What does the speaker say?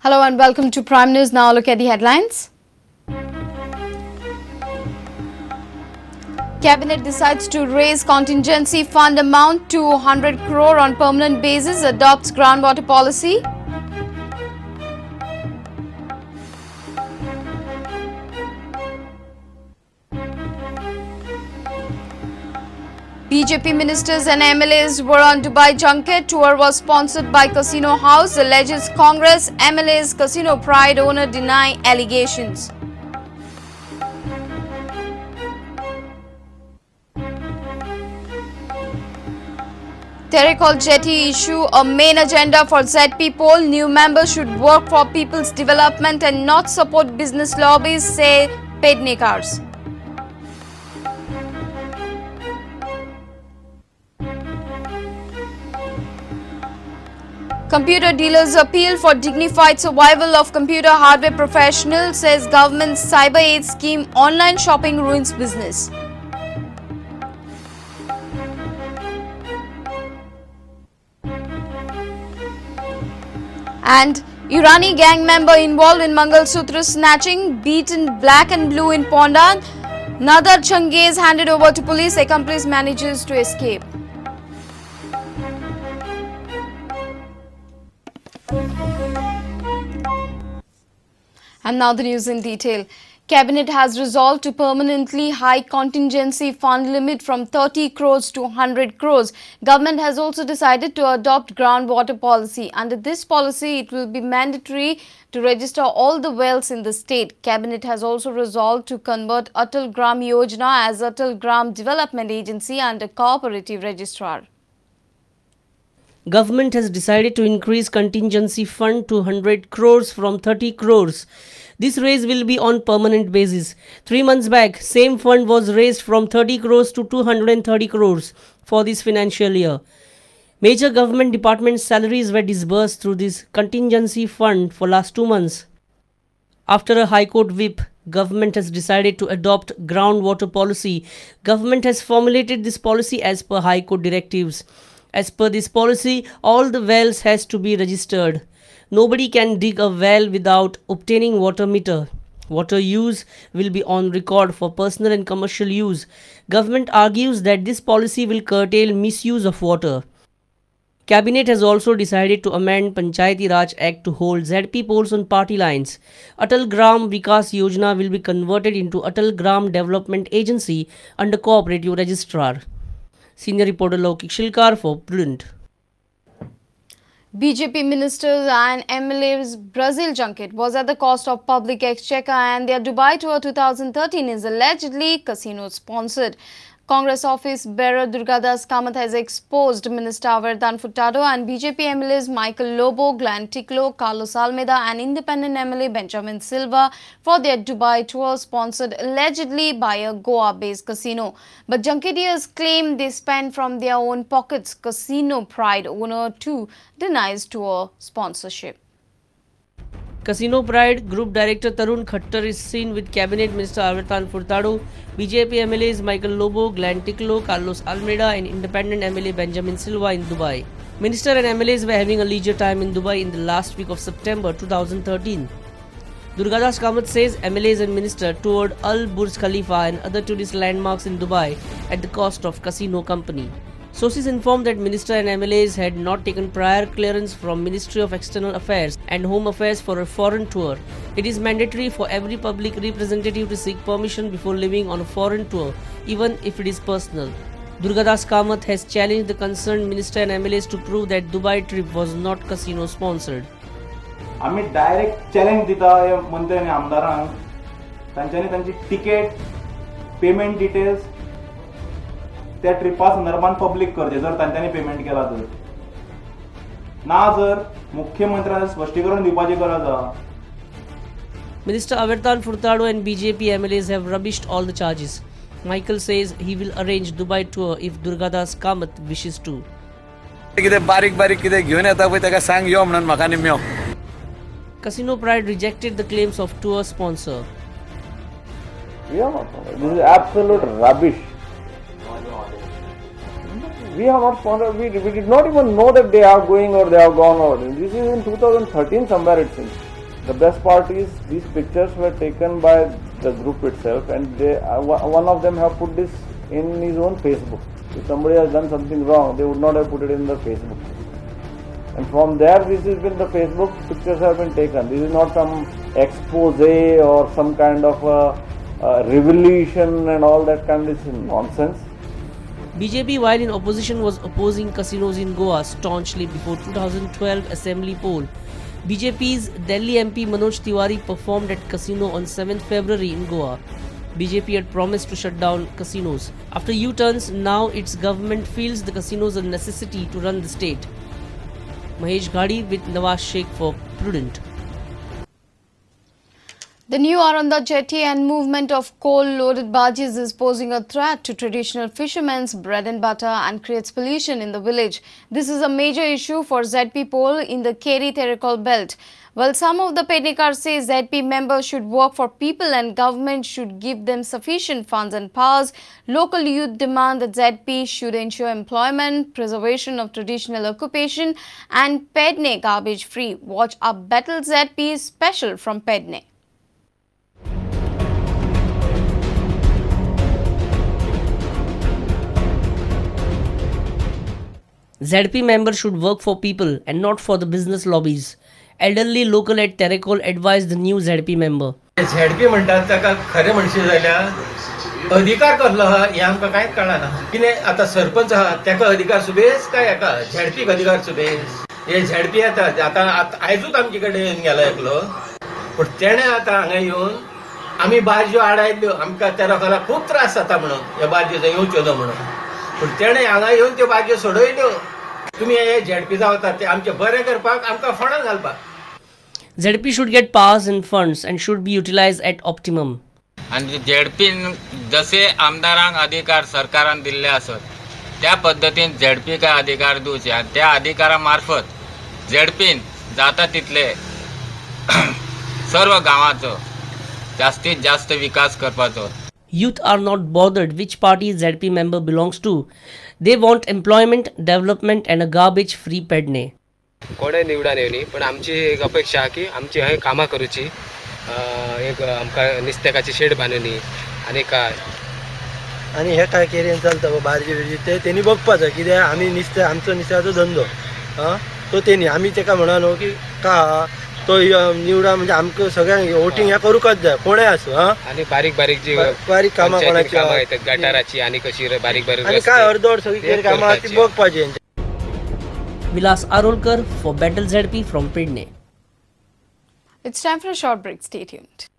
Hello and welcome to Prime News. Now look at the headlines. Cabinet decides to raise contingency fund amount to 100 crore on permanent basis, adopts groundwater policy. BJP ministers and MLAs were on Dubai junket. Tour was sponsored by Casino House, alleges Congress. MLAs Casino Pride owner deny allegations. Terekhol Jetty issue a main agenda for ZP poll. New members should work for people's development and not support business lobbies, say Pednekars. Computer dealers appeal for dignified survival of computer hardware professionals, says government's cyber aid scheme. Online shopping ruins business. And Irani gang member involved in Mangalsutra snatching, beaten black and blue in Ponda. Nadar Changez handed over to police. Accomplice manages to escape. And now the news in detail. Cabinet has resolved to permanently hike contingency fund limit from 30 crores to 100 crores. Government has also decided to adopt groundwater policy. Under this policy, it will be mandatory to register all the wells in the state. Cabinet has also resolved to convert Atal Gram Yojana as Atal Gram Development Agency under Cooperative Registrar. Government has decided to increase contingency fund to 100 crores from 30 crores. This raise will be on permanent basis. 3 months back, same fund was raised from 30 crores to 230 crores for this financial year. Major government department salaries were disbursed through this contingency fund for last 2 months. After a High Court whip, government has decided to adopt groundwater policy. Government has formulated this policy as per High Court directives. As per this policy, all the wells has to be registered. Nobody can dig a well without obtaining water meter. Water use will be on record for personal and commercial use. Government argues that this policy will curtail misuse of water. Cabinet has also decided to amend Panchayati Raj Act to hold ZP polls on party lines. Atal Gram Vikas Yojana will be converted into Atal Gram Development Agency under Cooperative Registrar. Senior reporter Laukik Shilkar for Prudent. BJP ministers and MLAs Brazil junket was at the cost of public exchequer, and their Dubai tour 2013 is allegedly casino sponsored. Congress office bearer Durgadas Kamath has exposed Minister Avertano Furtado and BJP MLAs Michael Lobo, Glenn Ticlo, Carlos Almeida and Independent MLA Benjamin Silva for their Dubai tour sponsored allegedly by a Goa-based casino. But junketeers claim they spent from their own pockets. Casino Pride owner too denies tour sponsorship. Casino Pride Group Director Tarun Khattar is seen with Cabinet Minister Avertano Furtado, BJP MLAs Michael Lobo, Glenn Ticlo, Carlos Almeida and Independent MLA Benjamin Silva in Dubai. Minister and MLAs were having a leisure time in Dubai in the last week of September 2013. Durgadas Kamath says MLAs and minister toured Al Burj Khalifa and other tourist landmarks in Dubai at the cost of casino company. Sources informed that minister and MLAs had not taken prior clearance from Ministry of External Affairs and Home Affairs for a foreign tour. It is mandatory for every public representative to seek permission before leaving on a foreign tour, even if it is personal. Durgadas Kamath has challenged the concerned minister and MLAs to prove that Dubai trip was not casino sponsored. आम्ही direct challenge दिता हे मंत्री आनी आमदारांक, तांच्यांनी तांची ticket, payment details त्या ट्रिपा संदर्भात पब्लीक करचे जर तांच्यांनी पेमेंट केला तर. ना जर मुख्यमंत्र्यान स्पश्टीकरण दिवपाची गरज आहा. Minister Avertano Furtado and BJP MLAs have rubbished all the charges. Michael says he will arrange Dubai tour if Durgadas Kamath wishes to. कितें बारीक बारीक कितें घेवन येता पळय ताका सांग यो म्हणून म्हाका निम्यो. Casino Pride rejected the claims of tour sponsor. We are not. This is absolute rubbish. We have not sponsored. We did not even know that they are going or they have gone out. This is in 2013 somewhere it seems. The best part is these pictures were taken by the group itself, and they one of them have put this in his own Facebook. If somebody has done something wrong, they would not have put it in the Facebook. And from there, this has been the Facebook pictures have been taken. This is not some expose or some kind of a revolution and all that kind of nonsense. BJP, while in opposition, was opposing casinos in Goa staunchly before 2012 assembly poll. BJP's Delhi MP Manoj Tiwari performed at casino on 7th February in Goa. BJP had promised to shut down casinos. After U-turns, now its government feels the casinos a necessity to run the state. Mahesh Ghadi with Nawaz Sheikh for Prudent. The new Aronda jetty and movement of coal-loaded barges is posing a threat to traditional fishermen's bread and butter and creates pollution in the village. This is a major issue for ZP poll in the Keri Terekhol belt. While some of the Pednekar say ZP members should work for people and government should give them sufficient funds and powers, local youth demand that ZP should ensure employment, preservation of traditional occupation and Pedne garbage free. Watch our Battle ZP special from Pedne. ZP members should work for people and not for the business lobbies. Elderly local at Terekhol advised the new ZP member. ZP म्हणटात ताका खरें म्हणशी जाल्यार अधिकार कसलो आहा हें आमकां कांयच कळना. कितें आतां सरपंच आहा ताका अधिकार सुबेज काय हेका झेडपीक अधिकार सुबेज? हे झेडपी येता आतां आयजूच आमचे कडेन येवन गेला एकलो, पूण तेणें आतां हांगा येवन आमी बारज्यो आडायल्यो, आमकां त्या लोकांक खूब त्रास जाता म्हणून ह्या बारज्यो येवच्यो न्हू म्हणून, पूण तेणें हांगा येवन त्यो बारज्यो सोडयल्यो. तुमी हे झेडपी जावतात ते आमचें बरें करपाक आमकां फोंडान घालपाक. ZP should get powers and funds and should be utilized at optimum. आनी झेडपीन जशे आमदारांक अधिकार सरकारान दिल्ले आसत त्या पद्दतीन झेडपीक अधिकार दिवचे आनी त्या अधिकारा मार्फत झेडपीन जाता तितले सर्व गांवाचो जास्तीत जास्त विकास करपाचो. Youth are not bothered which party ZP member belongs to. They want employment, development and a garbage free Pedne. कोणें निवडून येवनी पण आमची एक अपेक्षा की आमची हय कामां करूची, एक आमकां नुस्त्याकाची शेड बांदूनी आनी काय आनी हे काय केरीन चलता बारजी बिरजी ते तेणी बघपाचो कित्याक आमी नुस्तें आमचो नुस्त्याचो धंदो आं तो तेणी आमी तेका म्हणा न्हू की का तो निवडा म्हणजे आमकां सगळ्यांक वोटींग हें करूंकच जाय कोणें आसूं आं. आनी बारीक बारीक जी बारीक कामां पंचायतीन कोणाची कामां येतात गटाराची आनी कशी बारीक बारीक आनी रस्ते, काय अर्दवर सगळी ते केरी कामां आहा ती करपाची. बघपाची. Vilas Arolkar for Battle ZP from Pedne. It's time for a short break. Stay tuned.